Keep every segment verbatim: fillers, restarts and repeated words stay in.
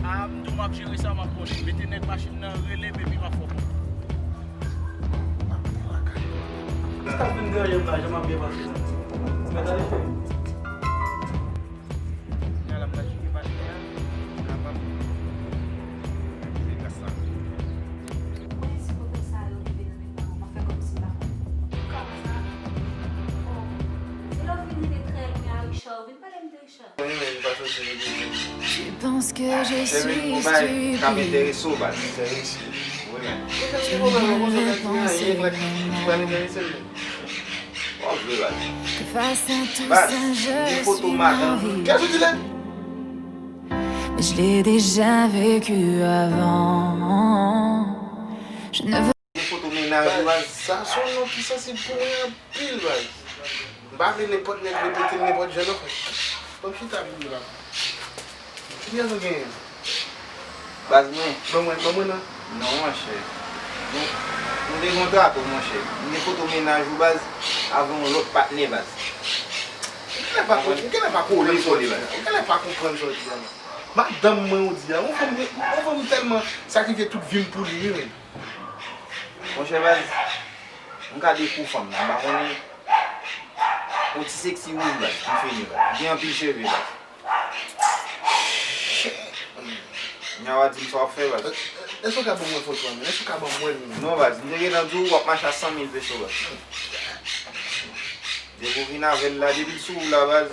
Ah, m di w m ap jere sa, m ap konnen. Mete nèg machin nan, rele m epi m ap fè w konnen. M ap pran lakay. Sa k ap vin derye m la, jan m ap byen pase la. Ou mèt ale, cheri. Kounya la, m pral cheke patnè a, pou kapab kite gras la. Ou konnen si kote sa yo rive nan men pa w, m ap fè kòmsi m pa konnen. Kòman sa? Oh, se lè w vin rive trè lwen a Richard, ou vin pale m de Richard. Mwen menm, m pa soti nan bezwen. Tu penses que je suis stupide. Cheri, yon bagay k ap enterese w, baz. Enterese? Wi, men. Mwen menm, se pwoblèm mwen, konsa, ou ka di anyen, li pral enterese m, men. W ap jwe, baz. Que face à tout ça, je suis en vie. Baz, gen foto madanm. Kiyès ou di la? Mais je l'ai déjà vécu avant. Je ne veux Gen foto mennaj ou, baz. Sa se yon non ki sansib pou mwen anpil, baz. M pa vle nenpòt nèg repete l nenpòt jan, non, frè. Ban m chita pou mwen la. Kiyès ou genyen? Baz mwen. Ban mwen, ban mwen non. Non, monchè. Nou, nou te gen yon trato, monchè. M gen foto mennaj ou, baz, avè yon lòt patnè, baz. Ou genlè pa konprann, ou genlè pa konprann sa w di a, baz. Ou genlè pa konprann sa w di a, non. Madanm mwen ou di a, yon fanm, yon fanm m tèlman sakrifye tout vi m pou li, wi, men. Monchè baz, m ka dekou fanm nan, m pa konnen. Yon ti seksi wouj baz, ki fini baz. Gen anpil cheve baz. Kounya w a di m sa w ap fè baz. Èske w ka ban mwen foto a, men? Èske w ka ban mwen l, men? Non baz, m te gentan di w w ap mache a san mil peso baz. Depi w vin avè l la, depi l sou ou la baz.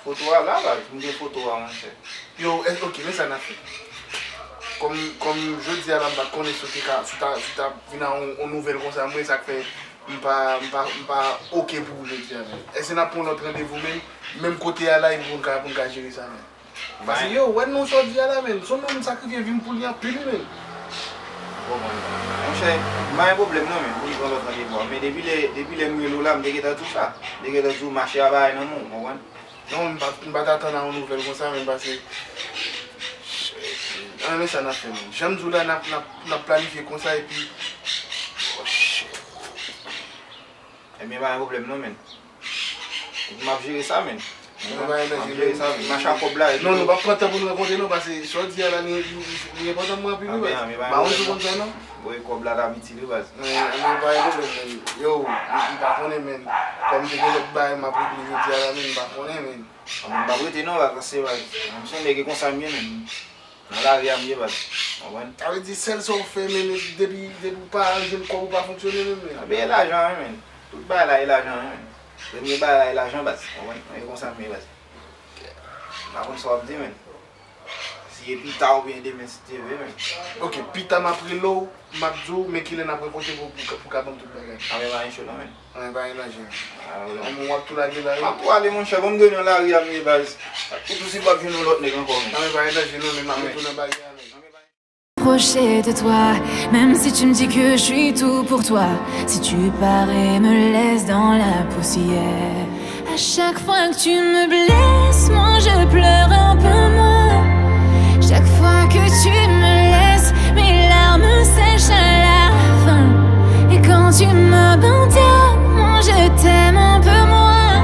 Foto a la, baz. M gen foto a, monchè. Yo, eh, ok, men sa n ap fè. Kòm, kòm jodi a la, m pa t konnen si w te ka, si w ta, si w ta vin a yon, yon nouvèl konsa, mwen, sa k fè m pa, m pa, m pa ok pou ou jodi a, men. Èske n ap pran yon lòt randevou, men, menm kote a la, epi pou n ka, pou n ka jere sa, men? Paske, yo, wè non sa w di a la, men. Se yon nonm m sakrifye vi m pou li anpil, wi, men. Bon, bon, monchè, m pa gen pwoblèm, non, men, pou n pran lòt randevou a. Men depi lè, depi lè m rele w la, m te gentan di w sa. M te gentan di w mache a bagay nan men w, konprann? Non, m pa, m pa t atann a yon nouvèl konsa, men pase. Ann, men sa n ap fè, men. Jan m di w la, n ap, n ap, n ap planifye konsa, epi. Oh, shit. Ebyen, pa gen pwoblèm, non, men. M ap jere sa, men. M ap jere sa, men. Mache a kòb la, epi. Non, nou p ap pran tan pou n rankontre, non, pase sa w di a la, li, li, li enpòtan pou mwen anpil, wi, baz. M pa konn si w konn sa, non. Voye kòb la, t ap itil, wi, baz. Men, men, pa gen pwoblèm, men. Yo, m, m pa konnen, men. Kòm te gen lòt bagay m ap regle jodi a la, men, m pa konnen, men. Anben, m p ap rete non, baz, paske, baz, m sonje gen konsa m ye, men. Nan lari a m ye, baz. Konprann? Sa vle di, sèl sa w fè, men, depi, depi w pa jwenn kòb, ou pa fonksyone menm, men. Anben, e lajan, wi, men. Tout bagay la, e lajan, wi, men. Premye bagay la, e lajan, baz. Konprann? E konsa m ye, baz. M pa konn sa w ap di, men. Si e pita oubyen demen, si Dye vle, men. Ok, pita m ap rele w, m ap di w, men kilè n ap rankontre pou, pou, pou ka ban m tout bagay. Anben, pa gen cho non, men. Anben, pa gen danje. Pa gen pwoblèm. Anben, w ap tou lage la, wi. M ap tou ale, monchè, bon, m dwe nan lari a m ye, baz. Ou tou si w ap jwenn yon lòt nèg ankò, men. Anben, pa gen danje non, men m ap retounen bagay a, men. Approcher de toi, même si tu me dis que je suis tout pour toi, si tu pars et me laisses dans la poussière. À chaque fois que tu me blesses, moi je pleure un peu moins. Chaque fois que tu me laisses, mes larmes sèchent à la fin. Et quand tu m'abandonnes, moi je t'aime un peu moins.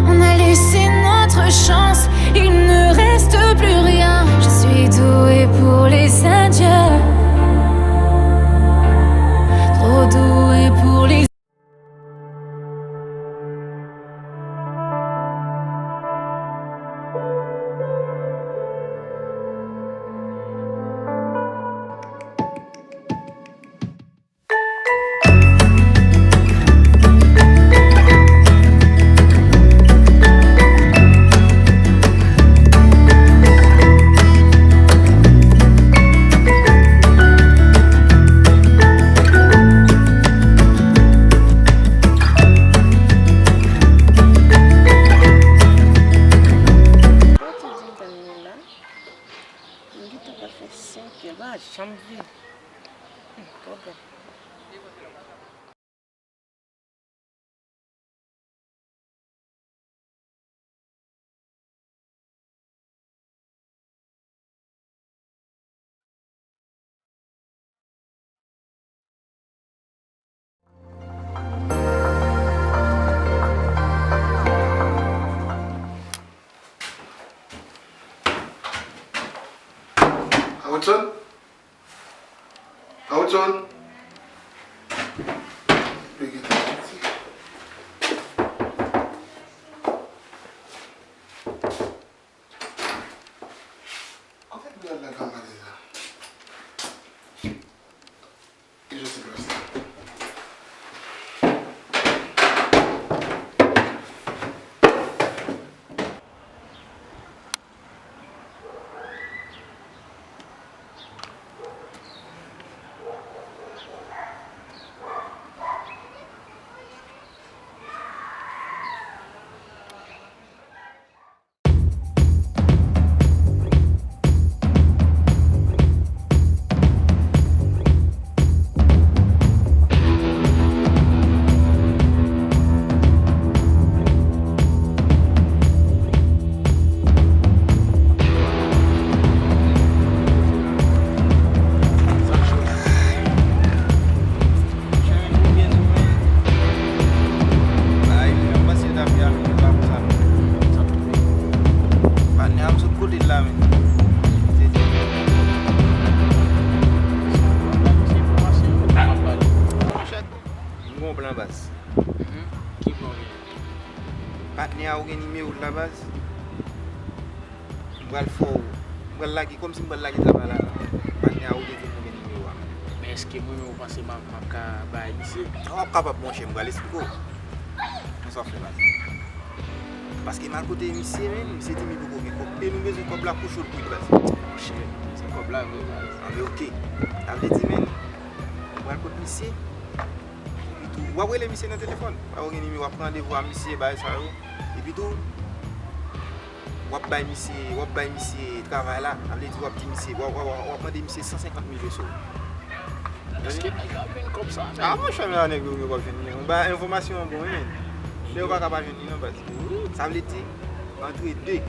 On a laissé notre chance, il ne reste plus rien. Je suis douée pour les adieux, trop douée pour les Hudson? A Hudson? Pe gentan piti. Kote dwèt la ka pale la? Ki jan se pase? Ay, mwen panse yo t ap vin avèk nou la konsa. Patnè a m sot kote l la, men. Se di. Monchè, m gon plan, baz. Mhm. Ki plan w gen? Patnè a, ou gen nimewo l la, baz? M pral fè w, m pral lage, kòmsi m pral lage travay la. Patnè a, ou te di m ou gen nimewo a. Men èske mwen menm ou panse m ap, m ap ka bay misye? W ap kapab, monchè, m pral esplike w. Men sa w ap fè, baz. Paske m al kote misye, men, misye di m li poko gen kòb. E nou bezwen kòb la kou cho l kwit, baz. Monchè, se kòb la vre, baz. Anben, oke. Sa vle di, men, m pral kot misye. Epi tou, w ap rele misye nan telefòn. W ap gen nimewo, w ap pran randevou a misye, bagay sa yo. Epi tou, w ap bay misye, w ap bay misye travay la. Sa vle di w ap di misye, w ap, w ap, w ap mande misye san senkant mil peso. Èske nèg yo ap jwenn kòb sa, men? A, monchè, men nèg yo, yo p ap jwenn li non. Ba enfòmasyon an bon, wi, men. Nèg yo pa ka pa jwenn li non, baz. Sa vle di, antre de,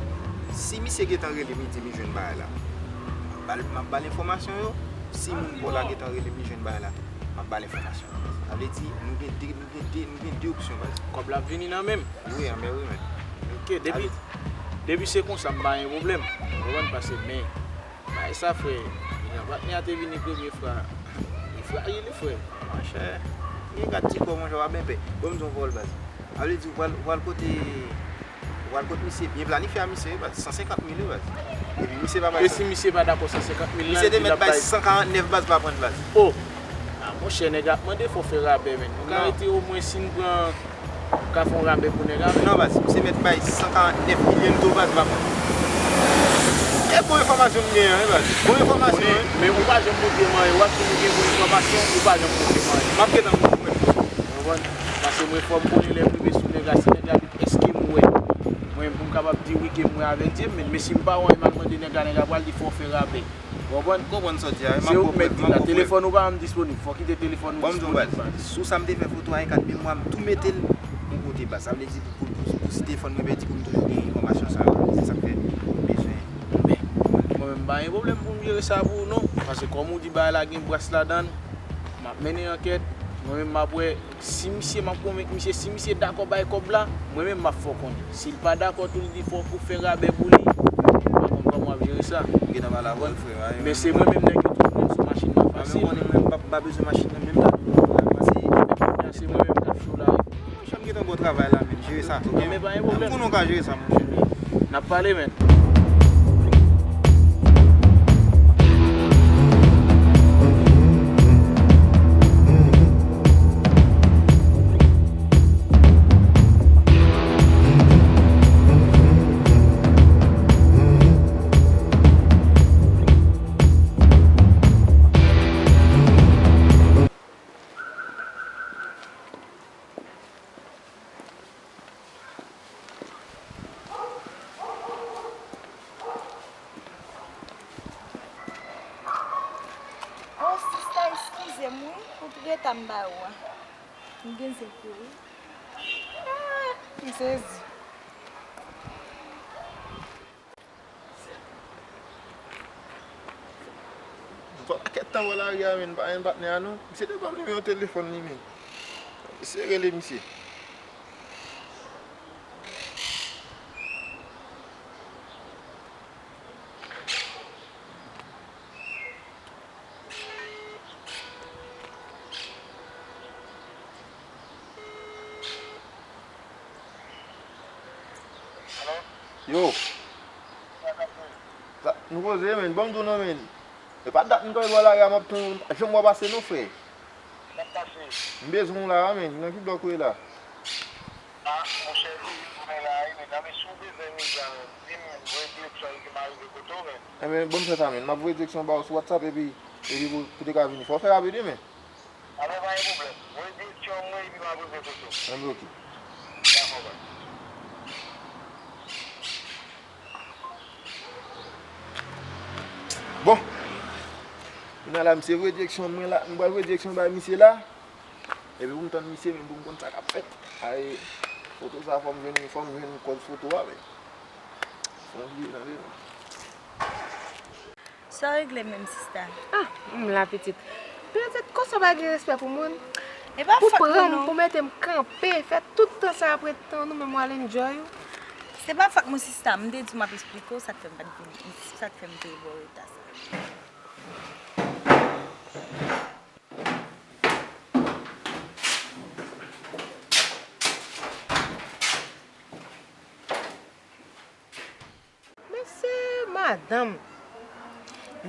si misye gentan rele m, li di m li jwenn bagay la, m ap ba l, m ap ba l enfòmasyon yo. Si moun pa w la gentan rele m, li jwenn bagay la, m ap ba l enfòmasyon yo. Sa vle di, nou gen de, nou gen de, nou gen de opsyon, baz. Kòb la ap vini nan men m? Wi, anben wi, men. Oke, depi, depi se konsa, m pa gen pwoblèm. Ou konprann, pase men. Bay sa, frè. Jan patnè a te vini premye fwa, li frajil, wi, frè. Monchè, gen gad ti kò, monchè, w ap byen pè. Bon, m di w yon pawòl, baz. Sa vle di, ou pral, ou pral kote, ou pral kot misye, byen planifye a misye, wi, baz. San senkant mil, wi, baz. Epi misye pa bay. E si misye pa dakò san senkant mil la, misye te mèt bay san karantnèf, baz, pa pran, baz. O! A, monchè, nèg ap mande fò fè rabè, men. Nou ka rete omwen si n pran Ou ka fè yon rabè pou nèg la, men. Non, baz, misye mèt bay san karantnèf milyon do, baz, pa mwen. E bon enfòmasyon m genyen an, wi, baz. Bon enfòmasyon, wi. Men, men ou pa janm montre m anyen. W ap di nou gen bon enfòmasyon, ou pa janm montre m anyen. M ap gentan montre w. Ou konprann? Paske mwen, fò m konnen lè m rive sou nèg la, si nèg la di m èske m wè mwen, pou m kapab di wi ke m wè avèk je m, men, men si m pa wè anyen, m al mande nèg la, nèg la pral di fò w fè rabè. Ou konprann? M konprann sa w di a, wi. Se ou k mèt di la. Telefòn ou pa janm disponib. Fò w kite telefòn ou disponib, baz. Bon, m di w, baz, sou sa m te fè foto a, e kat memwa m tou mete l yon kote, baz. Sa vle di pou, pou, pou, pou si telefòn mwen pèdi, pou m toujou gen enfòmasyon sa yo. Se sa k fè m bezwen. Men, mwen menm, m pa gen pwoblèm pou m jere sa pou ou, non. Paske kòm ou di, bagay la gen bras ladan l, m ap mennen ankèt. Mwen menm, m ap wè. Si misye, m ap konvenk misye, si misye dakò bay kòb la, mwen menm m ap fè w konnen. Si l pa dakò tou, l di fò w fè rabè pou li, m pa konn kòman w ap jere sa. M gentan pale avè w, frè, pa gen. Men se mwen menm nèg yo tou jwenn sou machin nan fasil. Mwen konnen mwen m pa, m pa bezwen machin nan menm jan. Men kounye a se mwen menm k ap cho la. Monchè, m gentan ba w travay la, men jere sa, oke? Non, men pa gen pwoblèm. M konnen w ka jere sa, monchè. N ap pale, men. O, sista, eskize m wi pou reta m ba ou a. M gen zen pou ou. Ah, m sezi. M fè pakèt tan bò lari a, men m pa jwenn patnè a non. Misye te ban m nimewo telefòn li, men. Eseye rele misye. Yo. Sa, nou poze, men. Ban m di w non, men. E pa dat m kanpe bò lari a, m ap tann ou. Janm wè pase non, frè. M bezwen w la, men. Nan ki blòk ou ye la? Ah, monchè, li, mwen la, wi, men, nan, men, si w bezwen Mija, men, di m, voye direksyon li ke m a rive kote w, men. Enben, ban m fè sa, men. M ap voye direksyon ba w sou WhatsApp, epi, epi pou, pou te ka vini. Fò w fè rapid, wi, men. Alò, pa gen pwoblèm. Voye direksyon mwen, epi m ap rive kote w. Enben, oke. Dakò, baz. Bon. Kounye a la, misye voye direksyon mwen la. M pral voye direksyon bay misye la. Epi pou m tann misye, men pou m konn sa k ap fèt. Ay, foto sa, fò m jwenn, fò m jwenn kòd foto a, men. Fò m bliye, tande, men. Sa w regle menm, sista? Ah, m la, pitit. Pitit, konsa w pa gen respè pou moun? E pa fòt mwen, non. Pou pran m, pou mete m kanpe, fè tout tan sa ap ret tan nou, men mwen al enjoy ou. Se pa fòt mwen, sista. M te di w m ap esplike w sa k fè m pa t vin, sa k fè m te ba w reta sa. Mesye, madanm,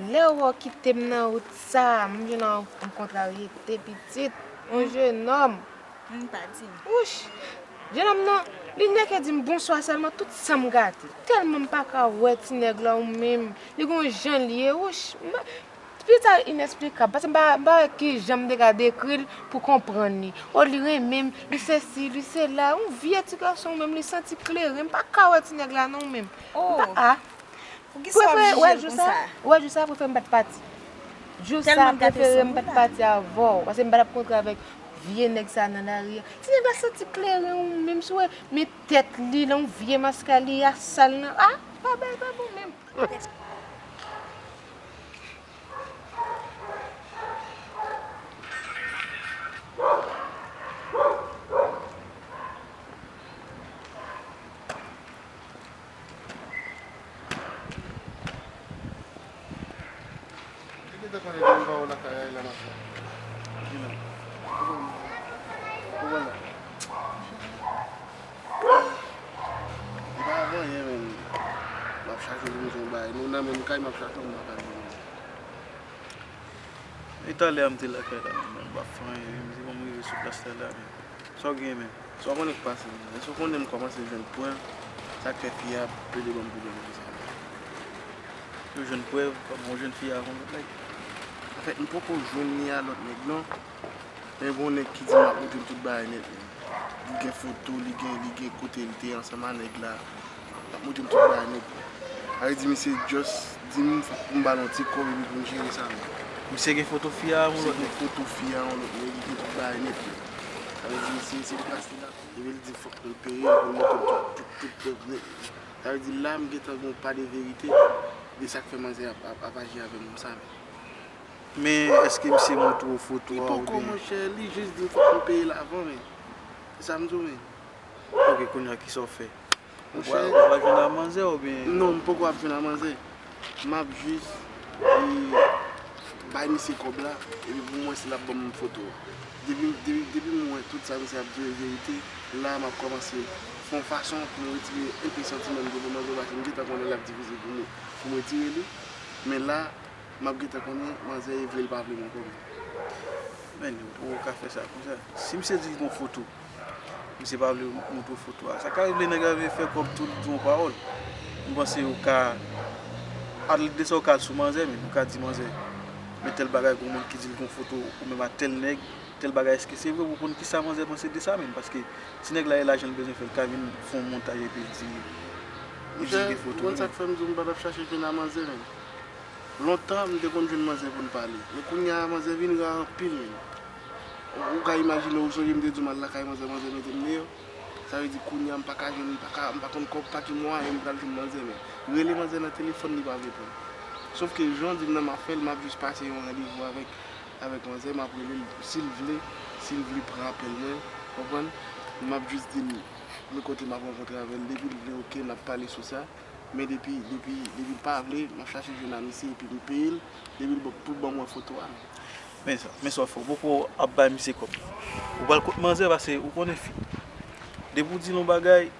lè w wè w kite m nan wout sa, m vin an, an kontraryete pitit, yon jenòm. M pa di. Wouch! Jenòm nan, li nèke di m bonswa sèlman, tout san m gate. Tèlman m pa ka wè ti nèg la ou menm, li gon jan l ye, wouch! M pa, Pita inesplikab, paske m pa, m pa wè kijan m te ka dekri l pou konprann li. O, li renmen m, li sesi, li sela. Yon vye ti gason menm, li santi kleren. M pa ka wè ti nèg la non menm. M pa, ah. Poukisa w ap jije l konsa? Wè jou sa, prefere m pa t pati. Jou sa, prefere m pa t pati avè w. Paske m pa t ap kontre avèk vye nèg sa nan lari a. Ti nèg la santi kleren wi menm, si w wè, men tèt li, l on vye maskara, li a sal nan. Ah, bagay pa bon menm. Li gentan konnen ke m pa wè lakay a, e la m ap fè. Vin la. Ou konn la. Li pa vanyen, men. M ap chache pou m jwenn bagay. Nou nan menm kay, m ap chache, m pa ka jwenn. E talè a m te lakay la, men m pa fè anyen, men m te konn rive sou plas la, la, men. Sa w gen, men? Sa w konnen k pase, men? Èske w konnen m kòmanse jwenn prèv? Sa k fè fi a plede ban m pwoblèm konsa, men? Yo jwenn prèv, kòman w jwenn fi a avè yon lòt nèg? Anfèt, m poko jwenn li a lòt nèg, non. Men gon nèg ki di m ap montre m tout bagay nèt, men. Li gen foto, li gen, li gen kote l te ansanm a nèg la. L ap montre m tout bagay nèt. Sa vle di misye just di m fòk pou m ba l yon ti kòb epi pou m jere sa menm. Misye gen foto fi a yon lòt nèg? Misye gen foto fi a yon lòt nèg, li gen tout bagay nèt, men. Sa vle di misye se plas li la. Epi l di fòk pou l peye, pou l montre m tout, tout, tout prèv nèt. Sa vle di la m gentan gen yon pa de verite de sa k fè manzè ap, ap, ap aji avè m konsa, men. Men èske misye montre w foto a oubyen? Li poko, monchè, li jis di m fòk m peye l avan, men. Se sa m di w, men. Ok, kounye a, kisa w fè? Ou pral, ou pral jwenn a manzè oubyen? Non, m poko ap jwenn a manzè. M ap jis, e, bay misye kòb la, epi pou m wè si l ap ban m foto a. Depi, depi, depi m wè tout sa misye ap di yo e verite, la m ap kòmanse fè yon fason pou m retire enpe santiman m gen pou manzè, paske m gentan konnen l ap difisil pou m, pou m retire li. Men la, m ap gentan konnen manzè e vle l pa vle m ankò, men. Men, ou poko ka fè sa konsa. Si misye di l gon foto, misye pa vle montre w foto a. Sa ka rive nèg la vle fè kòb tou, li di yon pawòl. M panse ou ka, al de sa ou ka al sou manzè, men ou ka di manzè, men tèl bagay, gon moun ki di l gon foto ou menm a tèl nèg, tèl bagay, èske se vre, pou konn kisa manzè panse de sa menm, paske si nèg la e lajan l bezwen fè, l ka vin fè yon montaj epi l di, li di l gen foto. Monchè, ou konn sa k fè m di w m pa t ap chache jwenn a manzè, men. Lontan, m te konn jwenn manzè pou n pale. Men kounye a, manzè vin ra anpil, men. Ou, ou ka imajine, ou sonje m te di w m al lakay manzè, manzè mete m deyò. Sa vle di kounye a, m pa ka jwenn, m pa ka, m pa konn kò-, pa ki mwayen m pral jwenn manzè, men rele manzè nan telefòn, li pa vle pran. Sòf ke jan w di m nan, m ap fè l, m ap jis pase yon randevou avèk, avèk manzè, m ap rele l, si l vle, si l vle pran apèl mwen, konprann? M ap jis di l, men kote m ap rankontre avè l, depi l vle, oke, n ap pale sou sa. Men depi, depi, depi l pa vle, m ap chache jwenn a misye epi m peye l, depi l ban, pou l ban mwen foto a. Men sa, men sa w fè, w poko ap bay misye kòb. Ou pral kot manzè, paske ou konnen fi. Depi w di l yon bagay,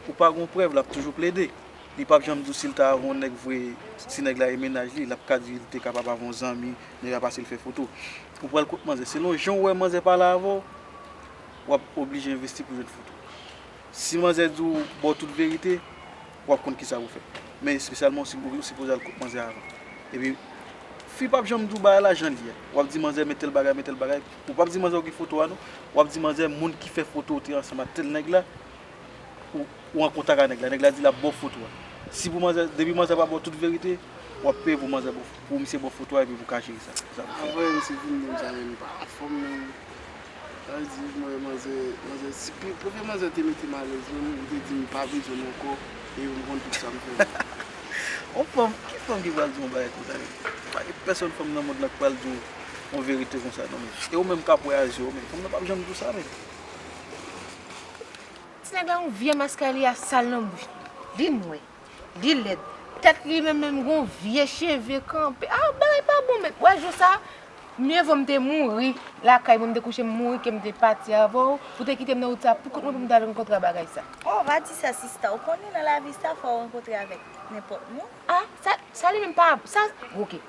ou pa gon prèv, l ap toujou plede. Li p ap janm di w si l ta avè yon nèg vre, si nèg la e mennaj li, l ap ka di l te kapab avè yon zanmi, nèg la pase l fè foto. Ou pral kot manzè. Selon jan w wè manzè pale avè w, w ap oblije envesti pou jwenn foto. Si manzè di w ba w tout verite, w ap konn kisa pou fè. Men espesyalman, w si- ou sipoze al kot manzè avan. Epi, fi p ap janm di w bagay la jan l ye a. W ap di manzè men tèl bagay, men tèl bagay. Ou p ap di manzè w gen foto a non. W ap di manzè moun ki fè foto w te ansanm ak tèl nèg la, ou, ou an kontak ak nèg la. Nèg la di l ap ba w foto a. Si pou manzè, depi manzè pa ba w tout verite, w ap peye pou manzè ba w, pou misye ba w foto a epi pou ka jere sa. Sa pou fè. Anvan misye vin di m sa, men m pa anfòm, men sa vle di, mwen, manzè, manzè, si pi- premye manzè te mete m alèz, men m te di m pa bezwen m ankò, e m konn tout sa m fè. Yon fanm, ki fanm ki pral di yon bagay konsa, men? Pa gen pèsonn fanm nan mond lan k pral di w yon verite konsa, non, men. E ou menm k ap wè a zye w, men. Fanm nan p ap janm di w sa, men. Ti nèg la yon vye maskara, li a sal nan bouch li. Li nwè, li lèd. Tèt li menm, menm gon vye cheve kanpe. Ah, bagay pa bon, men. Wè, jou sa, mye vo m te mouri lakay mwen, m te kouche, m mouri, ke m te pati avè w, ou te kite m nan wout sa, pou kont mwen, pou m t al rankontre a bagay sa. Oh, pa di sa, sista. Ou konnen nan lavi sa, fò w rankontre avèk nenpòt moun. Ah, sa, sa li menm pa, sa, oke.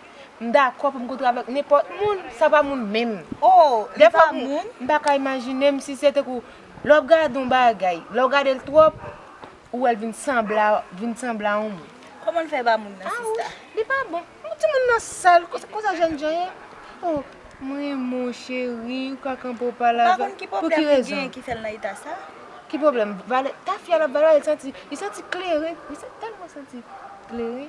M dakò pou m kontre avèk nenpòt moun, sa pa moun menm. Oh, li pa moun? Dèfwa m, m pa ka imajine m si se tankou lè w ap gade yon bagay, lè w gade l twòp, ou wè l vin sanble, vin sanble a yon moun. Kòman l fè pa moun nan, sista? Ah, wi, li pa bon. Yon timoun nan sal, konsa, konsa jènjan ye. Oh, m renmen w, cheri, ou ka kanpe w pale avè l. Ou pa konn ki pwoblèm li genyen ki fè l nan eta sa? Ki pwoblèm? Valè, tafya l ap valè, li santi, li santi kleren, li sa- tèlman santi kleren.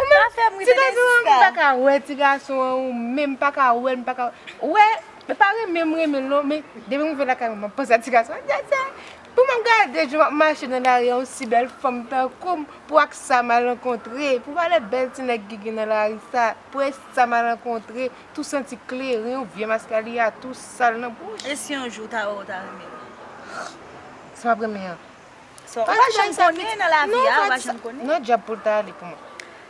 Pa fè m ri, tande, sista. M pa ka wè ti gason an, ou menm pa ka wè l, m pa ka wè. M pa renmen, m renmen l non, men depi m rive lakay mwen, m ap panse a ti gason an. Djadja, pou m ap gade, jan m ap mache nan lari a, yon si bèl fanm tankou m, pou ak sa m al rankontre, pou valè bèl ti nèg ki gen nan lari sa, pou e sa m al rankontre, tou santi kleren, yon vye maskara, li a tou sal nan bouch. E si yon jou w ta wè, w ta renmen l? Sa m ap renmen an? So, ou pa janm konnen nan lavi a, ou pa janm konnen. Non, djab pou l ta ale pou mwen.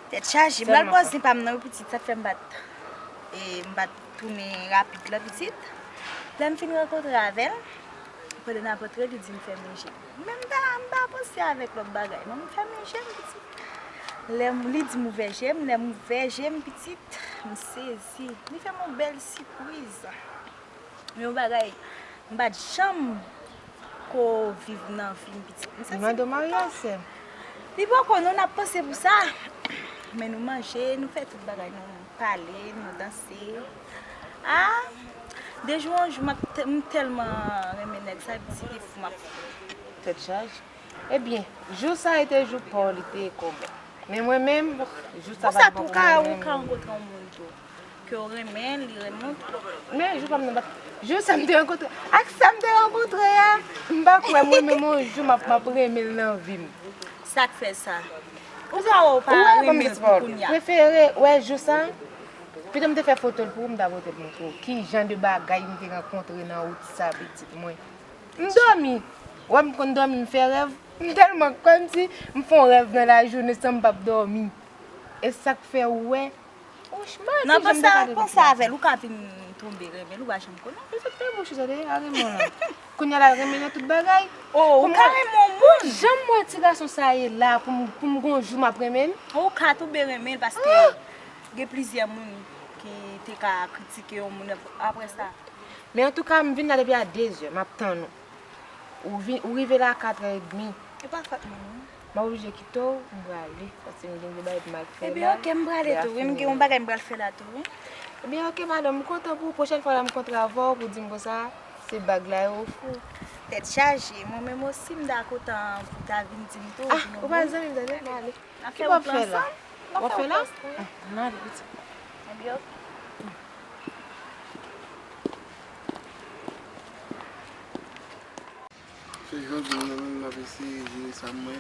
Tèt chaje, m al bò zen pa m nan wi pitit, sa k fè m pa t, e, m pa t tounen rapid la pitit. Lè m fin rankontre avè l, pandan n ap antre, li di m fèmen je m. Men m pa, m pa panse avèk lòt bagay non, m fèmen je m pitit. Lè m, li di m ouvè je m, lè m ouvè je m pitit, m sezi. Li fè m yon bèl sipriz. Men yon bagay, m pa t janm ko viv nan vi m pitit. M santi m kontan. Li mande w maryaj, sè m. Li poko non, n ap panse pou sa. Men nou manje, nou fè tout bagay, nou pale, nou danse. Ah, de jou an jou, m ap t- m tèlman renmen nèg sa, pitit, li fou, m ap fou. Tèt chaje. Ebyen, jou sa a te jou pa w li te ye kòman? Men mwen menm, jou sa pa te bon pou mwen menm. Konsa tou ka, ou ka rankontre yon moun tou. Ke w renmen, li renmen w tou. Men jou pa m nan pa, jou sa m te rankontre, ak sa m te rankontre a, m pa kwè mwen menm yon jou m ap, m ap renmen l nan vi m. Sa k fè sa? Ou pa wè w pa renmen l pou kounya? Prefere, wè jou sa, pito m te fè foto l pou ou, m ta pote l montre w. Ki jan de bagay m te rankontre nan wout sa, pitit mwen. M dòmi. Wè m konn dòmi, m fè rèv. M tèlman kòmsi m fè yon rèv nan lajounen san m p ap dòmi. E sa k fè ou wè. Nan panse, panse avè l, ou ka vin tonbe renmen l, ou pa janm konnen. Li sot fè bouch ou, tande, a renmen w la. Kounya la, renmen nan tout bagay. Oh, ou ka renmen yon moun. Jan m wè ti gason sa ye la, pou m, pou m gon jou m ap renmen l. Ou ka tonbe renmen l, paske gen plizyè moun ki te ka kritike yon moun ap- apre sa. Men antouka, m vin la depi a de zè, m ap tann ou. Ou vin, ou rive la a katrè edmi. E pa fòt mwen non. M ap oblije kite w, m prale, paske m gen de bagay pou m al fè la. Ebyen, oke, m prale tou, wi, m gen yon bagay m pral fè la tou, wi. Ebyen, oke, madanm, m kontan pou ou. Pwochèn fwa la m kontre avè w pou di m konsa, se bag la yo ofri w. Tèt chaje, mwen menm osi, m ta kontan pou w ta vin di m tou. Ah, ou pa zanmi m, tande, m ale. Ki w ap fè la? W ap fè la? Ah, m ale, pitit. Ebyen, oke. Se jodi m nan menm m ap eseye jere sa m wè,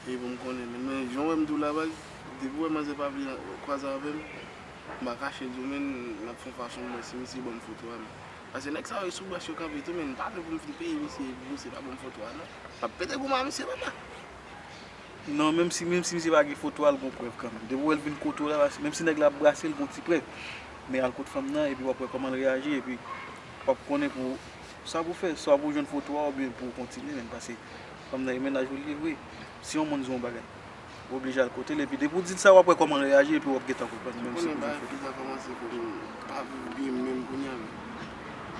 e pou m konnen. Men, men jan w wè m di w la baz, depi w wè manzè pa vle kwaze avè m, m pa kache di w, men m ap fè yon fason m wè si misye ban m foto a, men. Paske nèg sa yo sou bwès yo kanpe tou, men m pa vle pou m fin peye misye, pou misye pa ban m foto a, non. M ap pete goumen a misye, papa. Non, menm si, menm si misye pa gen foto a, l gon prèv kanmenm. Depi w wè l vin kote w la, menm si nèg la ap brase, l gon ti prèv. Men al kot fanm nan, epi w ap wè kòman l reyaji, epi w ap konnen pou sa pou w fè, swa pou w jwenn foto a oubyen pou w kontinye, men paske Fanm nan e mennaj ou li ye vre. Si yon moun di yon bagay, ou oblije al kote l, epi depi w di l sa, w ap wè kòman l reyaji, epi w ap gentan konprann, menm si konnen bagay fi sa kòmanse fè m pa viv byen menm kounye a menm.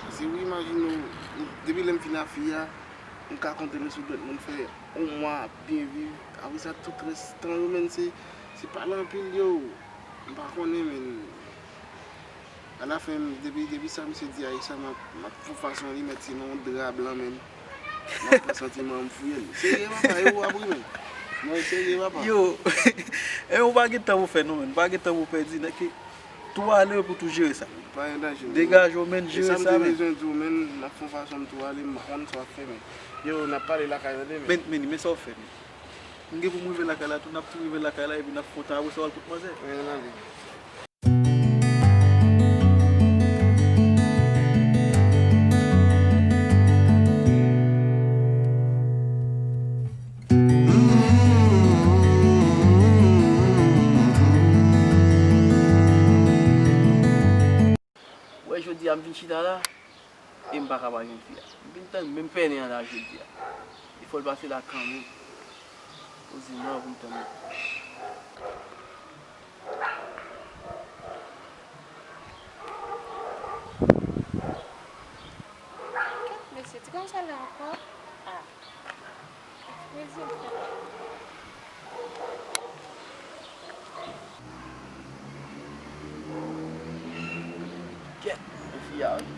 Paske wi, imajine w, depi lè m fin a fi a, m ka konte l sou dwèt mwen, fè yon mwa ap byen viv. Apre sa, tout rès tan yo, menm se, se pale anpil yo. M pa konnen, menm. Alafen, depi, depi sa misye di a, e sa m ap, m ap fè fason li mèt se nan yon dra blan, menm. M ap pran santiman m fouye l. Serye, papa, e ou ap ri, menm. Non, serye, papa. Yo, e ou pa gen tan pou fè, non, menm. Pa gen tan pou pèdi, nèg ki tou ale pou tou jere sa. Pa gen danje, menm. Degaje w, menm, jere sa, menm. E sa m te bezwen di w, menm, n ap fè fason m tou ale, m pa konn sa w ap fè, menm. Yo, n ap pale lakay, tande, menm. Men, men, men sa w fè, menm. M gen pou m rive lakay la tou, n ap tou rive lakay la, epi n ap fè yon tan, apre sa w al kot manzè. Men, n ale. Ou wè jodi a m vin chita la, e m pa ka pa jwenn fi a. M vin tann menm pènen an la jodi a. E fò l pase la kanmenm. Poze non pou m tann li. Kèt, mesye, ti gason sa la ankò? Ah. Mezi m fè. Kèt, men fi a wi.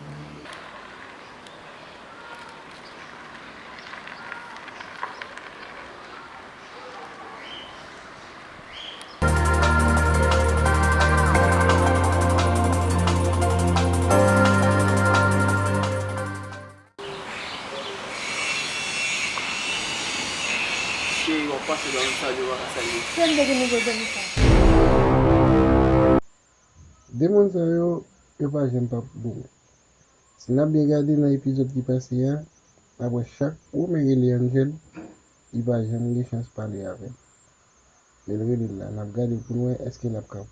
Cheri, w ap pase pa m salye, w pa ka salye. Kè m te gen nouvo zanmi sa. De moun sa yo, yo pa janm p ap byen. Si n ap byen gade nan epizòd ki pase a, n ap wè chak Romain rele Angel, li pa janm gen chans pale avè l. Men l rele l la, n ap gade pou n wè èske l ap ka